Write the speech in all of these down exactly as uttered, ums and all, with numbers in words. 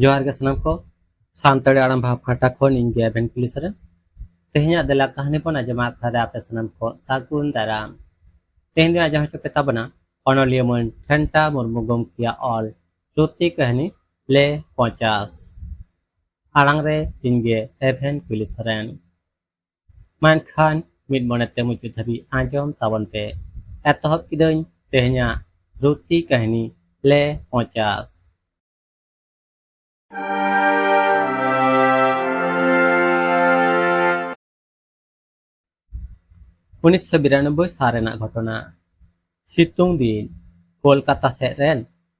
ᱡᱚᱦᱟᱨ ᱜᱮ ᱥᱟᱱᱟᱢ ᱠᱚ᱾ ᱥᱟᱱᱛᱟᱲᱤ ᱟᱲᱟᱝ ᱵᱷᱟᱵᱽ ᱯᱟᱦᱴᱟ ᱠᱷᱚᱱ ᱤᱧ ᱜᱮ ᱮᱵᱷᱮᱱ ᱠᱩᱞᱤ ᱥᱚᱨᱮᱱ᱾ ᱛᱮᱦᱮᱧᱟᱜ ᱫᱮᱞᱟ ᱠᱟᱹᱦᱱᱤ ᱵᱚᱱ ᱟᱸᱡᱚᱢᱟ ᱟᱠᱷᱲᱟ ᱨᱮ ᱟᱯᱮ ᱥᱟᱱᱟᱢ ᱠᱚ ᱥᱟᱹᱜᱩᱱ ᱫᱟᱨᱟᱢ᱾ ᱛᱮᱦᱮᱧ ᱫᱚ ᱟᱸᱡᱚᱢ ᱦᱚᱪᱚ ᱯᱮ ᱛᱟᱵᱚᱱᱟ ᱚᱱᱚᱞᱤᱭᱟᱹ ᱢᱟᱹᱱ ᱴᱷᱮᱱᱴᱟ ᱢᱩᱨᱢᱩ ᱜᱚᱢᱠᱮᱭᱟᱜ ᱚᱞ ᱡᱩᱛᱤ ᱠᱟᱹᱦᱱᱤ ᱞᱮ ᱯᱚᱧᱪᱟᱥ᱾ ᱟᱲᱟᱝ ᱨᱮ ᱤᱧ ᱜᱮ ᱮᱵᱷᱮᱱ ᱠᱩᱞᱤ ᱥᱚᱨᱮᱱ᱾ ᱢᱮᱱᱠᱷᱟᱱ ᱢᱤᱫ ᱢᱚᱱᱮᱛᱮ ᱢᱩᱪᱟᱹᱫ ᱫᱷᱟᱹᱵᱤᱡ ᱟᱸᱡᱚᱢ ᱛᱟᱵᱚᱱ ᱯᱮ᱾ ᱮᱛᱚᱦᱚᱵ ᱠᱤᱫᱟᱹᱧ ᱛᱮᱦᱮᱧᱟᱜ ᱡᱩᱛᱤ ᱠᱟᱹᱦᱱᱤ ᱞᱮ ᱯᱚᱧᱪᱟᱥ᱾ ᱩᱱᱤᱥᱥᱚ ᱵᱤᱨᱟᱱᱚᱵᱵᱳᱭ ᱥᱟᱞ ᱨᱮᱱᱟᱜ ᱜᱷᱚᱴᱚᱱᱟ᱾ ᱥᱤᱛᱩᱝ ᱫᱤᱱ ᱠᱳᱞᱠᱟᱛᱟ ᱥᱮᱫ ᱨᱮᱱ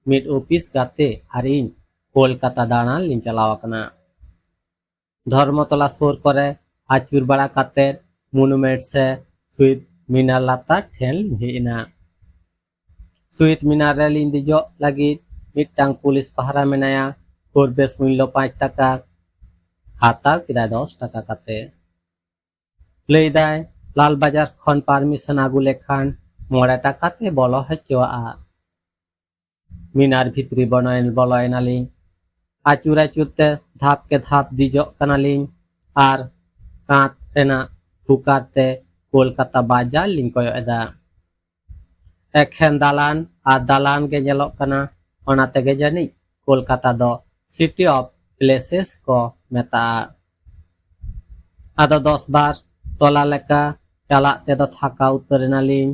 ᱢᱤᱫ ᱚᱯᱷᱤᱥ ᱜᱟᱛᱮ ᱟᱨ ᱤᱧ ᱠᱳᱞᱠᱟᱛᱟ ᱫᱟᱬᱟᱱ ᱞᱤᱧ ᱪᱟᱞᱟᱣ ᱟᱠᱟᱱᱟ᱾ ᱫᱷᱚᱨᱢᱚᱛᱚᱞᱟ ᱥᱩᱨ ᱠᱚᱨᱮ ᱟᱹᱪᱩᱨ ᱵᱟᱲᱟ ᱠᱟᱛᱮ ᱢᱚᱱᱩᱢᱮᱱᱴ ᱥᱮ ᱥᱩᱭᱤᱫ ᱢᱤᱱᱟᱨ ᱞᱟᱛᱟᱨ ᱴᱷᱮᱱ ᱞᱤᱧ ᱦᱮᱡ ᱮᱱᱟ᱾ ᱥᱩᱭᱤᱫ ᱢᱤᱱᱟᱨ ᱨᱮ ᱞᱤᱧ ᱫᱮᱡᱚᱜ ᱞᱟᱹᱜᱤᱫ ᱢᱤᱫᱴᱟᱝ ᱯᱩᱞᱤᱥ ᱯᱟᱦᱟᱨᱟ ᱢᱮᱱᱟᱭᱟ᱾ ᱯᱨᱚᱵᱮᱥ ᱢᱩᱞᱞᱚ ᱯᱟᱸᱪ ᱴᱟᱠᱟ, ᱦᱟᱛᱟᱣ ᱠᱮᱫᱟᱭ ᱫᱚᱥ ᱴᱟᱠᱟ ᱠᱟᱛᱮ᱾ ᱞᱟᱹᱭᱫᱟᱭ, ᱞᱟᱞ ᱵᱟᱡᱟᱨ ᱠᱷᱚᱱ ᱯᱟᱨᱢᱤᱥᱚᱱ ᱟᱹᱜᱩ ᱞᱮᱠᱷᱟᱱ ᱢᱚᱬᱮ ᱴᱟᱠᱟ ᱛᱮ ᱵᱚᱞᱚ ᱦᱚᱪᱚᱣᱟᱜᱼᱟ᱾ ᱢᱤᱱᱟᱨ ᱵᱷᱤᱛᱨᱤ ᱵᱚᱞᱚᱭᱮᱱ ᱵᱚᱞᱚᱭᱮᱱᱟᱞᱤᱧ᱾ ᱟᱹᱪᱩᱨ ᱟᱹᱪᱩᱨ ᱛᱮ ᱫᱷᱟᱯ ᱠᱮ ᱫᱷᱟᱯ ᱫᱮᱡᱚᱜ ᱠᱟᱱᱟᱞᱤᱧ ᱟᱨ ᱠᱟᱸᱛ ᱨᱮᱱᱟᱜ ᱯᱷᱩᱠᱟᱨ ᱛᱮ ᱠᱳᱞᱠᱟᱛᱟ ᱵᱟᱡᱟᱨ ᱞᱤᱧ ᱠᱚᱭᱚᱜ ᱮᱫᱟ᱾ ᱮᱠᱷᱮᱱ ᱫᱟᱞᱟᱱ ᱟᱨ ᱫᱟᱞᱟᱱ ᱜᱮ ᱧᱮᱞᱚᱜ ᱠᱟᱱᱟ᱾ ᱚᱱᱟ ᱛᱮᱜᱮ ᱡᱟᱹᱱᱤᱡ ᱠᱳᱞᱠᱟᱛᱟ ᱫᱚ City of Places ᱠᱚ ᱢᱮᱛᱟᱜᱼᱟ᱾ ᱟᱫᱚ ᱫᱚᱥ ᱵᱟᱨ ᱛᱚᱞᱟ ᱞᱮᱠᱟ ᱪᱟᱞᱟᱜ ᱛᱮᱫᱚ ᱛᱷᱟᱠᱟ ᱩᱛᱟᱹᱨ ᱮᱱᱟᱞᱤᱧ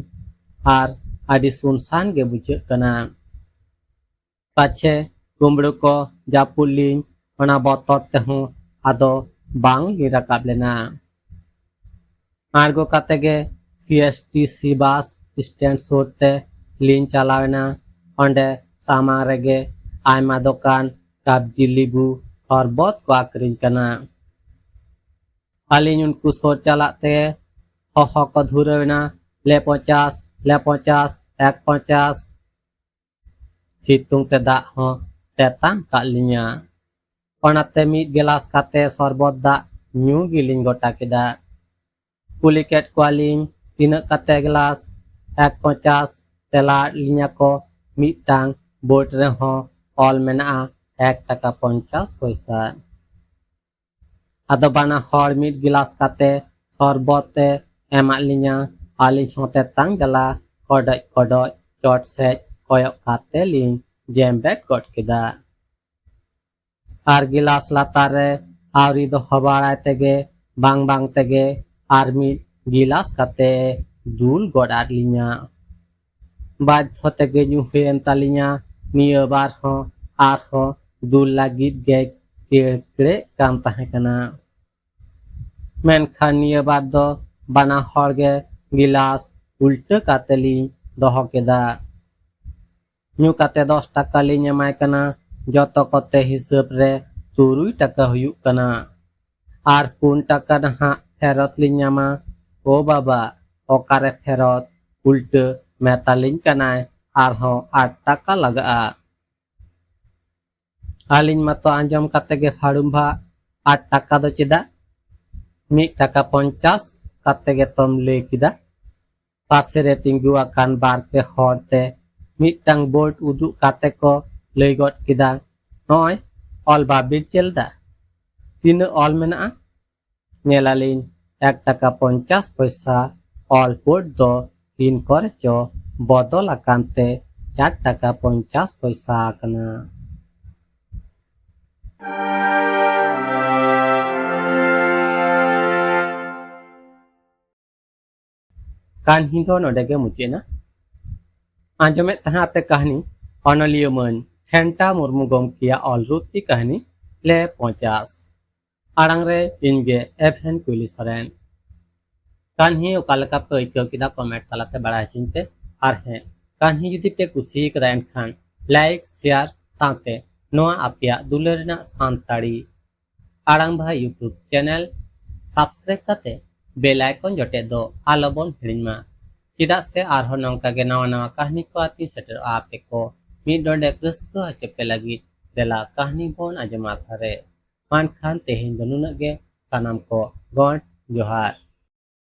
ᱟᱨ ᱟᱹᱰᱤ ᱥᱩᱱᱥᱟᱱ ᱜᱮ ᱵᱩᱡᱷᱟᱹᱜ ᱠᱟᱱᱟ᱾ ᱯᱟᱪᱷᱮ ᱠᱩᱢᱵᱽᱲᱩ ᱠᱚ ᱡᱟᱹᱯᱩᱫ ᱞᱤᱧ, ᱚᱱᱟ ᱵᱚᱛᱚᱨ ᱛᱮᱦᱚᱸ ᱟᱫᱚ ᱵᱟᱝ ᱞᱤᱧ ᱨᱟᱠᱟᱵ ᱞᱮᱱᱟ᱾ ᱟᱬᱜᱚ ᱠᱟᱛᱮ ᱜᱮ C S T C bus stand ᱥᱩᱨ ᱛᱮ ᱞᱤᱧ ᱪᱟᱞᱟᱣ ᱮᱱᱟ᱾ ᱚᱸᱰᱮ ᱥᱟᱢᱟᱝ ᱨᱮᱜᱮ ᱟᱭᱢᱟ ᱫᱚᱠᱟᱱ ᱠᱟᱵᱽᱡᱤ ᱞᱤᱵᱩ ᱥᱚᱨᱵᱚᱛ ᱠᱚ ᱟᱠᱷᱨᱤᱧ ᱠᱟᱱᱟ᱾ ᱟᱹᱞᱤᱧ ᱩᱱᱠᱩ ᱥᱩᱨ ᱪᱟᱞᱟᱜ ᱛᱮ ᱦᱚᱦᱚ ᱠᱚ ᱫᱷᱩᱨᱟᱹᱣ ᱮᱱᱟ, "ᱞᱮ ᱯᱚᱧᱪᱟᱥ, ᱞᱮ ᱯᱚᱧᱪᱟᱥ, ᱮᱠ ᱯᱚᱧᱪᱟᱥ!" ᱥᱤᱛᱩᱝ ᱛᱮ ᱫᱟᱜ ᱦᱚᱸ ᱛᱮᱛᱟᱝ ᱠᱟᱜ ᱞᱤᱧᱟ᱾ ᱚᱱᱟᱛᱮ ᱢᱤᱫ ᱜᱮᱞᱟᱥ ᱠᱟᱛᱮ ᱥᱚᱨᱵᱚᱛ ᱫᱟᱜ ᱧᱩ ᱜᱮᱞᱤᱧ ᱜᱚᱴᱟ ᱠᱮᱫᱟ᱾ ᱠᱩᱞᱤ ᱠᱮᱫ ᱠᱚᱣᱟᱞᱤᱧ, "ᱛᱤᱱᱟᱹᱜ ᱠᱟᱛᱮ ᱜᱮᱞᱟᱥ?" "ᱮᱠ ᱯᱚᱧᱪᱟᱥ" ᱛᱮᱞᱟ ᱟᱫ ᱞᱤᱧᱟ ᱠᱚ᱾ ᱢᱤᱫᱴᱟᱝ ᱵᱳᱨᱰ ᱨᱮᱦᱚᱸ ᱚᱞ ᱢᱮᱱᱟᱜᱼᱟ, ᱮᱠ ᱴᱟᱠᱟ ᱯᱚᱧᱪᱟᱥ ᱯᱚᱭᱥᱟ᱾ ᱟᱫᱚ ᱵᱟᱱᱟ ᱦᱚᱲ ᱢᱤᱫ ᱜᱤᱞᱟᱥ ᱠᱟᱛᱮ ᱥᱚᱨᱵᱚᱛ ᱮ ᱮᱢᱟᱫ ᱞᱤᱧᱟ᱾ ᱟᱹᱞᱤᱧ ᱦᱚᱸ ᱛᱮᱛᱟᱝ ᱡᱟᱞᱟ ᱠᱚᱰᱚᱡ ᱠᱚᱰᱚᱡ ᱪᱚᱴ ᱥᱮᱫ ᱠᱚᱭᱚᱜ ᱠᱟᱛᱮ ᱞᱤᱧ ᱡᱮᱢᱵᱮᱴ ᱜᱚᱫ ᱠᱮᱫᱟ᱾ ᱟᱨ ᱜᱤᱞᱟᱥ ᱞᱟᱛᱟᱨ ᱨᱮ ᱟᱹᱣᱨᱤ ᱫᱚᱦᱚ ᱵᱟᱲᱟᱭ ᱛᱮᱜᱮ ᱵᱟᱝ ᱵᱟᱝ ᱛᱮᱜᱮ ᱟᱨ ᱢᱤᱫ ᱜᱤᱞᱟᱥ ᱠᱟᱛᱮ ᱫᱩᱞ ᱜᱚᱫ ᱟᱫ ᱞᱤᱧᱟ᱾ ᱵᱟᱫᱽᱫᱷᱚ ᱛᱮᱜᱮ ᱧᱩ ᱦᱩᱭᱮᱱ ᱛᱟᱞᱤᱧᱟ᱾ ᱱᱤᱭᱟᱹ ᱵᱟᱨ ᱦᱚᱸ ᱟᱨᱦᱚᱸ ᱫᱩᱞ ᱞᱟᱹᱜᱤᱫ ᱜᱮ ᱠᱮᱲᱠᱮᱲᱮᱜ ᱠᱟᱱ ᱛᱟᱦᱮᱸ ᱠᱟᱱᱟ᱾ ᱢᱮᱱᱠᱷᱟᱱ ᱱᱤᱭᱟᱹ ᱵᱟᱨ ᱫᱚ ᱵᱟᱱᱟ ᱦᱚᱲ ᱜᱮ ᱜᱤᱞᱟᱥ ᱩᱞᱴᱟᱹ ᱠᱟᱛᱮ ᱞᱤᱧ ᱫᱚᱦᱚ ᱠᱮᱫᱟ᱾ ᱧᱩ ᱠᱟᱛᱮ ᱫᱚᱥ ᱴᱟᱠᱟ ᱞᱤᱧ ᱮᱢᱟᱭ ᱠᱟᱱᱟ᱾ ᱡᱚᱛᱚ ᱠᱚᱛᱮ ᱦᱤᱥᱟᱹᱵ ᱨᱮ ᱛᱩᱨᱩᱭ ᱴᱟᱠᱟ ᱦᱩᱭᱩᱜ ᱠᱟᱱᱟ᱾ ᱟᱨ ᱯᱩᱱ ᱴᱟᱠᱟ ᱱᱟᱦᱟᱜ ᱯᱷᱮᱨᱚᱛ ᱞᱤᱧ ᱧᱟᱢᱟ᱾ ᱳ ᱵᱟᱵᱟ, ᱚᱠᱟᱨᱮ ᱯᱷᱮᱨᱚᱛ? ᱩᱞᱴᱟᱹ ᱢᱮᱛᱟᱞᱤᱧ ᱠᱟᱱᱟᱭ ᱟᱨᱦᱚᱸ ᱟᱴ ᱴᱟᱠᱟ ᱞᱟᱜᱟᱜᱼᱟ᱾ ᱟᱹᱞᱤᱧ ᱢᱟᱛᱚ ᱟᱸᱡᱚᱢ ᱠᱟᱛᱮ ᱜᱮ ᱯᱷᱟᱹᱲᱩᱢ ᱵᱷᱟ, ᱟᱴ ᱴᱟᱠᱟ ᱫᱚ ᱪᱮᱫᱟᱜ? ᱢᱤᱫ ᱴᱟᱠᱟ ᱯᱚᱧᱪᱟᱥ ᱠᱟᱛᱮ ᱜᱮᱛᱚᱢ ᱞᱟᱹᱭ ᱠᱮᱫᱟ᱾ ᱯᱟᱥᱮ ᱨᱮ ᱛᱤᱸᱜᱩ ᱟᱠᱟᱱ ᱵᱟᱨ ᱯᱮ ᱦᱚᱲ ᱛᱮ ᱢᱤᱫᱴᱟᱝ ᱵᱳᱨᱰ ᱩᱫᱩᱜ ᱠᱟᱛᱮ ᱠᱚ ᱞᱟᱹᱭ ᱜᱚᱫ ᱠᱮᱫᱟ, "ᱱᱚᱜᱼᱚᱭ ᱚᱞ ᱵᱟᱵᱤᱱ ᱪᱮᱞ ᱫᱟ? ᱛᱤᱱᱟᱹᱜ ᱚᱞ ᱢᱮᱱᱟᱜᱼᱟ?" ᱧᱮᱞᱟᱞᱤᱧ ᱮᱠ ᱴᱟᱠᱟ ᱯᱚᱧᱪᱟᱥ ᱯᱚᱭᱥᱟ ᱚᱞ ᱵᱳᱨᱰ ᱫᱚ ᱛᱤᱱ ᱠᱚᱨᱮ ᱪᱚ ᱵᱚᱫᱚᱞ ᱟᱠᱟᱱ ᱛᱮ ᱪᱟᱨ ᱴᱟᱠᱟ ᱯᱚᱧᱪᱟᱥ ᱯᱚᱭᱥᱟ ᱟᱠᱟᱱᱟ᱾ ᱠᱟᱹᱦᱱᱤ ᱫᱚ ᱱᱚᱰᱮ ᱜᱮ ᱢᱩᱪᱟᱹᱫ ᱮᱱᱟ᱾ ᱟᱸᱡᱚᱢᱮᱫ ᱛᱟᱦᱮᱸ ᱟᱯᱮ ᱠᱟᱹᱦᱱᱤ ᱚᱱᱚᱞᱤᱭᱟᱹ ᱢᱟᱹᱱ ᱠᱷᱮᱱᱴᱟ ᱢᱩᱨᱢᱩ ᱜᱚᱢᱠᱮᱭᱟᱜ ᱚᱞ ᱨᱩᱯ ᱛᱮ ᱠᱟᱹᱦᱱᱤ ᱞᱮ ᱯᱚᱧᱪᱟᱥ᱾ ᱟᱲᱟᱝ ᱨᱮ ᱤᱧ ᱜᱮ ᱮᱵᱷᱮᱱ ᱠᱩᱭᱞᱤ ᱥᱚᱨᱮᱱ᱾ ᱠᱟᱹᱦᱱᱤ ᱚᱠᱟ ᱞᱮᱠᱟ ᱯᱮ ᱟᱹᱭᱠᱟᱹᱣ ᱠᱮᱫᱟ ᱠᱚᱢᱮᱱᱴ ᱛᱟᱞᱟᱛᱮ ᱵᱟᱲᱟᱭ ᱦᱚᱪᱚᱧ ᱯᱮ᱾ ᱟᱨ ᱦᱮᱸ, ᱠᱟᱹᱦᱱᱤ ᱡᱩᱫᱤ ᱯᱮ ᱠᱩᱥᱤ ᱠᱟᱫᱟ ᱮᱱᱠᱷᱟᱱ ᱞᱟᱭᱤᱠ, ᱥᱮᱭᱟᱨ ᱥᱟᱶᱛᱮ ᱱᱚᱣᱟ ᱟᱯᱮᱭᱟᱜ ᱫᱩᱞᱟᱹᱲ ᱨᱮᱱᱟᱜ ᱥᱟᱱᱛᱟᱲᱤ ᱟᱲᱟᱝ ᱵᱷᱟᱭ YouTube ᱪᱮᱱᱮᱞ ᱥᱟᱵᱥᱠᱨᱟᱭᱤᱵ ᱠᱟᱛᱮ ᱵᱮᱞ ᱟᱭᱠᱚᱱ ᱡᱚᱴᱮᱫ ᱫᱚ ᱟᱞᱚᱵᱚᱱ ᱦᱤᱲᱤᱧ ᱢᱟ᱾ ᱪᱮᱫᱟᱜ ᱥᱮ ᱟᱨᱦᱚᱸ ᱱᱚᱝᱠᱟ ᱜᱮ ᱱᱟᱣᱟ ᱱᱟᱣᱟ ᱠᱟᱹᱦᱱᱤ ᱠᱚ ᱟᱛᱤᱧ ᱥᱮᱴᱮᱨᱚᱜᱼᱟ ᱟᱯᱮ ᱠᱚ ᱢᱤᱫ ᱰᱚᱸᱰᱮ ᱨᱟᱹᱥᱠᱟᱹ ᱦᱚᱪᱚ ᱯᱮ ᱞᱟᱹᱜᱤᱫ᱾ ᱫᱮᱞᱟ ᱠᱟᱹᱦᱱᱤ ᱵᱚᱱ ᱟᱸᱡᱚᱢᱟ ᱟᱠᱷᱲᱟ ᱨᱮ᱾ ᱢᱮᱱᱠᱷᱟᱱ ᱛᱮᱦᱮᱧ ᱫᱚ ᱱᱩᱱᱟᱹᱜ ᱜᱮ᱾ ᱥᱟᱱᱟᱢ ᱠᱚ ᱜᱚᱰ ᱡᱚᱦᱟᱨ᱾